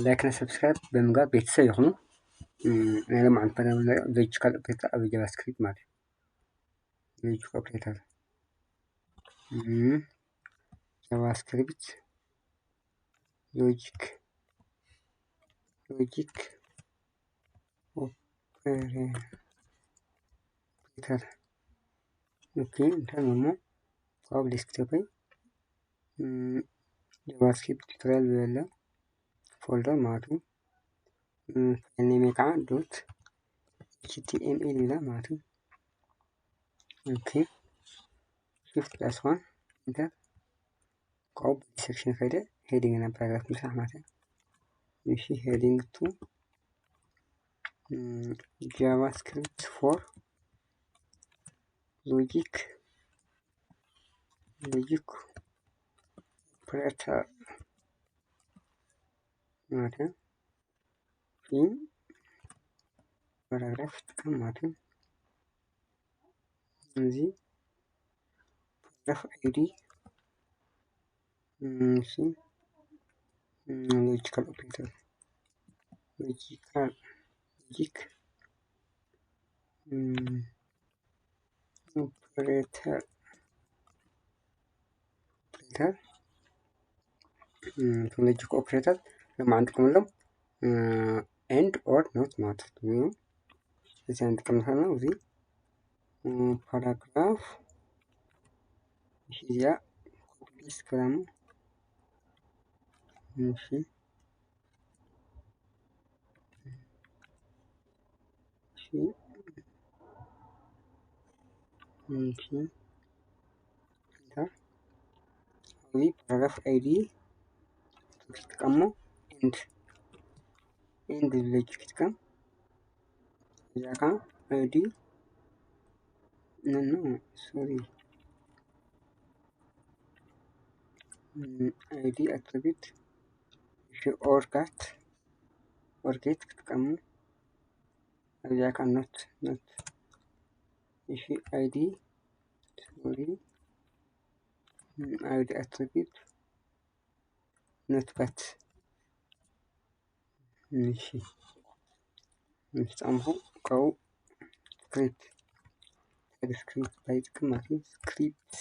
ላይክ እና ሰብስክራይብ ብምግባር ቤተሰብ ይኹኑ። ናይ ሎማዓንቲ ፕሮግራም ሎጂካል ኦፕሬተር ኣብ ጃቫስክሪፕት ማለት እዩ። ሎጂክ ኦፕሬተር ጃቫስክሪፕት ሎጂክ ሎጂክ ኦፕሬተር። ኦኬ፣ እንታይ እሞ ካብ ዴስክቶፕ ጃቫስክሪፕት ቱቶሪያል ዝበለ ፎልደር ማለት እዩ። ፋይል ኔም ከዓ ዶት ኤች ቲ ኤም ኤል ይብላ ማለት እዩ። ኦኬ፣ ሽፍት ፕላስ ዋን ኢንተር። ካብኡ በዚ ሴክሽን ከይደ ሄዲንግ እና ፓራግራፍ ምስራሕ ማለት እዩ። እሺ፣ ሄዲንግ ቱ ጃቫስክሪፕት ፎር ሎጂክ ሎጂክ ኦፕሬተር ማለት እዩ። ፊን ፓራግራፍ ጥቀም ማለት እዩ። እዚ ፓራግራፍ ኣይዲ እሺ፣ ሎጂካል ኦፕሬተር ሎጂካል ሎጂክ ኦፕሬተር ኦፕሬተር ሎጂክ ኦፕሬተር ሎማዓንቲ ንጥቀመሎም ኤንድ ኦር ኖት ማለት እዩ። እዚ ንጥቀም ከለና እዚ ፓራግራፍ እዚኣ ኮፒ ፔስት ክላም እሺ እሺ እሺ እዚ ፓራግራፍ ኣይዲ ክትጥቀሞ ኤንድ ኤንድ ሎጂክ ክትጥቀም እዛ ከዓ ኣይዲ ኖ ኖ ሶሪ ኣይዲ ኣትሪቢዩት እሺ ኦር ጋት ኦር ጌት ክትጥቀሙ እዚኣ ከዓ ኖት ኖት እሺ ኣይዲ ሶሪ ኣይዲ ኣትሪቢዩት ኖት ጋት እሺ ምስ ጻምኹ ካብኡ ስክሪፕት ታይፕ ስክሪፕት ኣይጥቀም ማለት እዩ። ስክሪፕት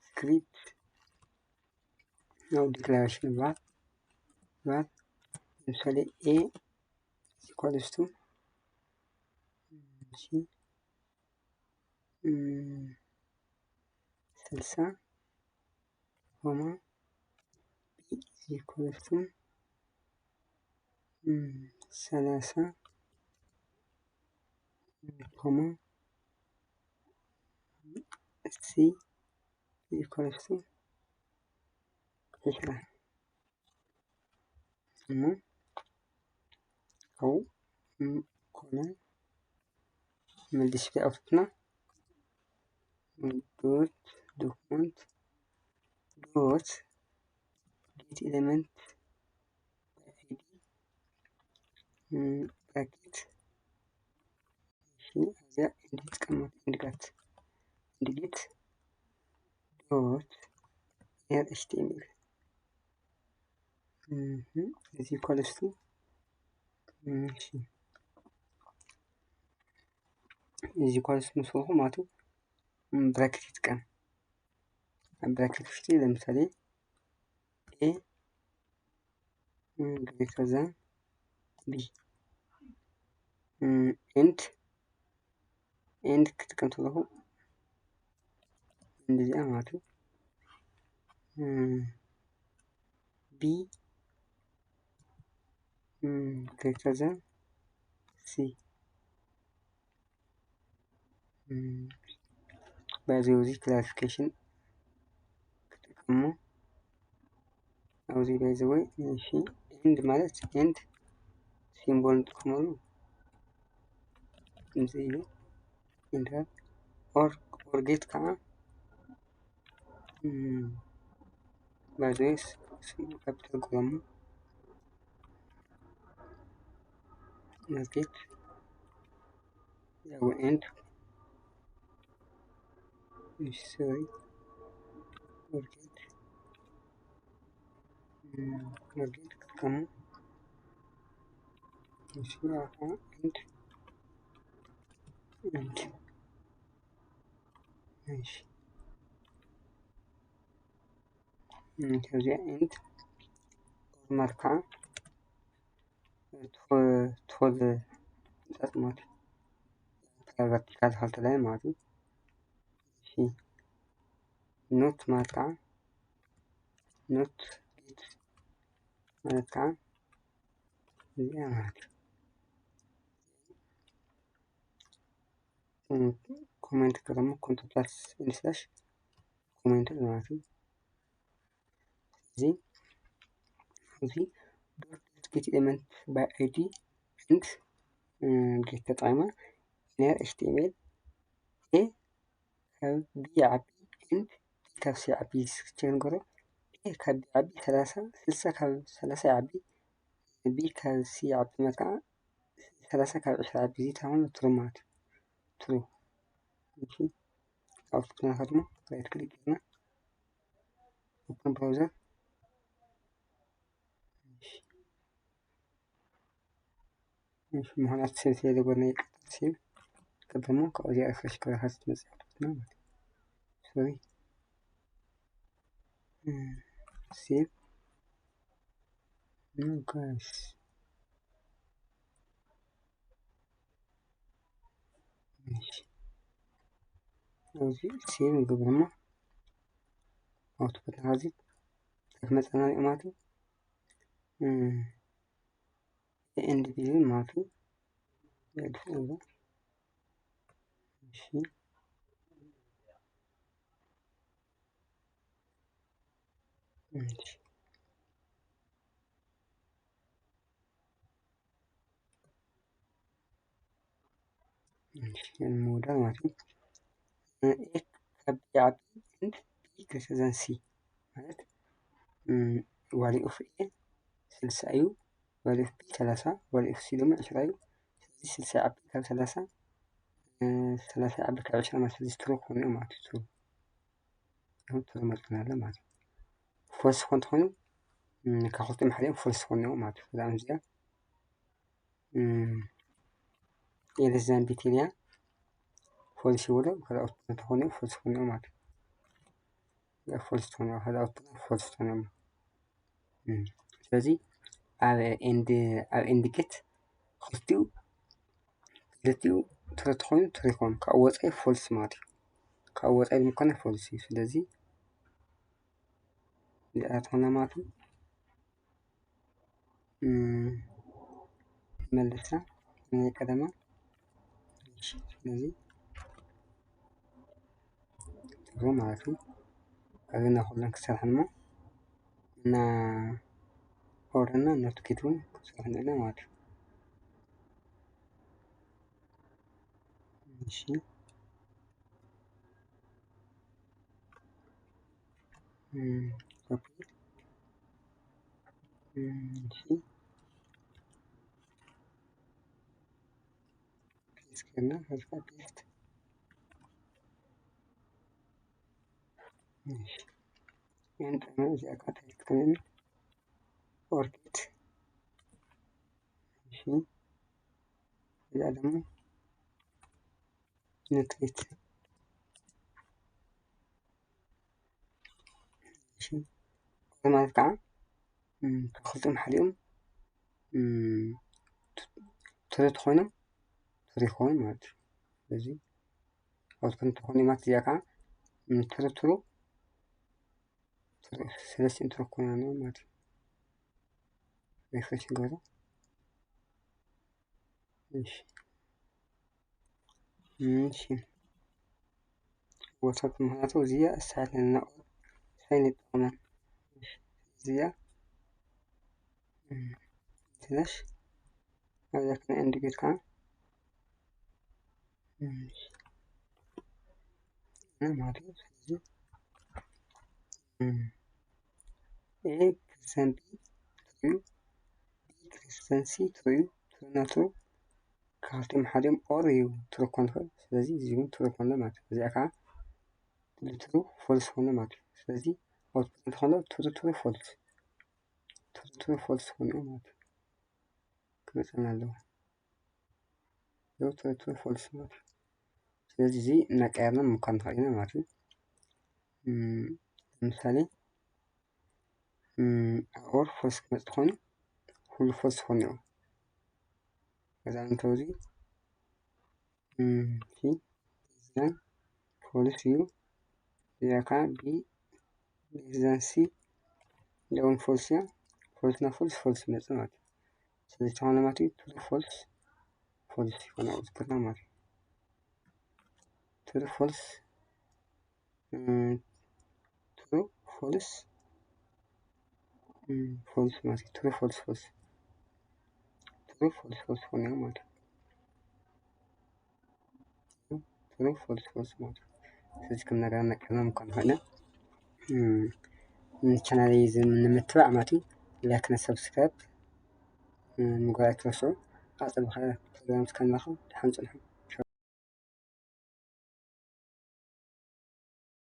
ስክሪፕት ነው ዲክላሬሽን ቫት ቫት ለምሳሌ ኤ ኢኳልስ ቱ እሺ ስልሳ ኮማ ቢ ኢኳልስ ቱ ሰላሳ ኮማ ሲ ኢኳልስ ቱ ዕስራ እሞ ካብኡ ኮለን መልስ ኣውጥትና ዶት ዶክመንት ዶት ጌት ኤለመንት ብራኬት እዚኣ ኤንድ ትቀመጥ ኤንድ ጋት ኤንድ ጌት ዶት ኤችቲኤምኤል እዚ ኢኳልስ ቱ እሺ እዚ ኢኳልስ ምስ በልኩ ማለት እዩ ብራኬት ይጥቀም። ኣብ ብራኬት ውሽጢ ለምሳሌ ኤ ግሬተር ዛን ቢ ኤንድ ኤንድ ክጥቀም ከለኹ እንደዚኣ ማለት እዩ። ቢ ግሬተር ዛን ሲ ባይ ዘ ወይ እዚ ክላሪፊኬሽን ክጥቀሙ ኣብዚ ባይ ዘ ወይ እሺ ኤንድ ማለት ኤንድ ሲምቦል ንጥቀመሉ እዚ እዩ። ኢንተር ኦር ኦር ጌት ከዓ ባይ ዘ ወይ ስሙ ካፒታል ጎማ ኦር ጌት ያው ኤንድ ሶሪ ኦር ጌት ኦር ጌት ክጠሙ። እሺ፣ and and እሺ፣ እዚኣ and ኦር ማለት ከዓ ትኾ- ትኾል ህንፃት ማለት እዩ። ቨርቲካል ዝኸልተ ላይ ማለት እዩ። እሺ፣ ኖት ማለት ከዓ ኖት ጌት ማለት ከዓ እዚኣ ማለት እዩ። ኮሜንት ከደሞ ኮንትሮል ፕላስ ኤንድ ስላሽ ኮሜንት ማለት እዩ። እዚ እዚ ዶት ጌት ኤለመንት ባይ ኣይዲ ኤንድ ጌት ተጠቂማ ኢነር ኤች ቲ ኤም ኤል ኤ ካብ ቢ ይዓቢ ኤንድ ቢ ካብ ሲ ይዓቢ ቸክ ንገሮ። ኤ ካብ ቢ ይዓቢ ሰላሳ፣ ስልሳ ካብ ሰላሳ ይዓቢ፣ ቢ ካብ ሲ ይዓቢ ማለት ከዓ ሰላሳ ካብ ዕስራ ይዓቢ። እዚ ተማም ትሩ ማለት እዩ። ትሩ። እሺ፣ ኣውትፑትና ከድሞ ራይት ክሊክ ጌርና ኦፕን ብራውዘር። እሺ፣ ምኽንያቱ ሴቭ ስለ ዝገበርና ይቀጥል። ሴቭ ቀደሞ ካብዚኣ ሪፍሬሽ ክበርካ ትመጽእ ማለት ነው። ሶሪ፣ ሴቭ ኖ ጋይስ። እሺ፣ ኣብዚ ሴቭ ንገብር እሞ ኣውትፑት ናዚ ክትመፀና ማለት እዩ። ኤንድ ቢ ማለት እዩ። እሺ፣ እሺ፣ እሺ፣ ሞዳል ማለት እዩ። ኤ ካብ ቢ ዓቢ ኤንድ ቢ ግሬተር ዛን ሲ ማለት ቫልዩ ኦፍ ኤ ስልሳ እዩ፣ ቫልዩ ኦፍ ቢ ሰላሳ፣ ቫልዩ ኦፍ ሲ ድማ ዕስራ እዩ። ስለዚ ስልሳ ይዓቢ ካብ ሰላሳ፣ ሰላሳ ይዓቢ ካብ ዕስራ ማለት ስለዚ ትሩ ክኾኑ እዮም ማለት እዩ። ትሩ ይኹን ትሩ መርጥና ኣሎ ማለት እዩ። ፎልስ ክኾን ተኾይኑ ካብ ክልቲኦም ሓዲኦም ፎልስ ክኾኑ እዮም ማለት እዩ። እዛ እዚኣ ኤለስ ዛን ቢ ቴልያ ፎልስ ይበሎ፣ ካልኦት ተኾኑ ፎልስ ክኾኑ እዮም ማለት እዩ። ፎልስ ትኾኑ እዮም፣ ካልኦት ፎልስ ትኾኑ እዮም። ስለዚ ኣብ ኤንድ ኣብ ኤንድ ጌት ክልቲኡ ክልቲኡ ትሩ ተኾይኑ ትሩ ይኾን፣ ካብኡ ወፃኢ ፎልስ ማለት እዩ። ካብኡ ወፃኢ ምኮነ ፎልስ እዩ። ስለዚ እዚኣ ትኾና ማለት እዩ። መለሳ ናይ ቀደማ። ስለዚ ትሩ ማለት እዩ። ኣብዚ እና ኩለን ክሰርሐን እሞ እና ኦር እና ኖት ጌት እውን ክሰርሐን እለ ማለት እዩ። እሺ፣ ኮፒ። እሺ፣ ፔስት ገና ከዛ ፔስት። እሺ፣ ያን ጠመ እዚኣ ቃ ቴክስት ከነኒ ኦርኪድ። እሺ፣ እዚኣ ደግሞ ኖት ጌት። እሺ፣ እዚ ማለት ከዓ ካብክልቲኦም ሓዲኦም ትሩ ተኾይኖም ትሩ ይኾኑ ማለት እዩ። ስለዚ ኣውትፑት ተኾይኑ ማለት እዚኣ ከዓ ትሩ ትሩ ሰለስቲኦም ትሩ ኮይና ማለት እዩ። ሪፍሬሽ ንገብሮ። እሺ፣ እሺ፣ ወሰድ ምኽንያቱ እዚኣ ሳይን ንጠቕመን። እዚኣ ስለሽ ኣብዛ ክነ ኤንድ ጌት ከዓ ማለት እዩ። ስለዚ ኤ ግሬተር ዛን ቢ ትሩ እዩ፣ ቢ ግሬተር ዛን ሲ ትሩ እዩ። ትሩ እና ትሩ ካብቲኦም ሓዲኦም ኦር እዩ ትሩ ክኾን ይኽእል። ስለዚ እዚ እውን ትሩ ክኾን ማለት እዩ። እዚኣ ከዓ ትሩ ፎልስ ክኾን ማለት እዩ። ስለዚ ኣውትፑት እንተኾነ ትሩ ትሩ ፎልስ፣ ትሩ true false ክኾን እዩ ማለት እዩ። ክመፀና ኣለዎ። True true false ማለት እዩ። ስለዚ እዚ እናቀየርና ምኳን ንኽእል ኢና ማለት እዩ። ለምሳሌ or false ክመፅእ ኮይኑ ኩሉ false ክኾን እዩ። ከዛ እንተዚ ሲ false እዩ። እዚኣ ከዓ ቢ less than ሲ እውን false እያ። False ና false false ይመፅእ ማለት እዩ። ስለዚ ተኾነ ማለት እዩ true false false ይኾን ኣውትፑትና ማለት እዩ። True false true false false ማለት እዩ። True false false true false false ኾነ ማለት እዩ። True false false ማለት እዩ። ስለዚ ከም ነገር መቀመም ከም ሆነ ቻናል ንምትባዕ ማለት እዩ። Like ና subscribe ምግባር ኣይትረስዑ። ኣብ ጸብኻ ፕሮግራም እስከንረኽብ ደሓን ጽንሑ።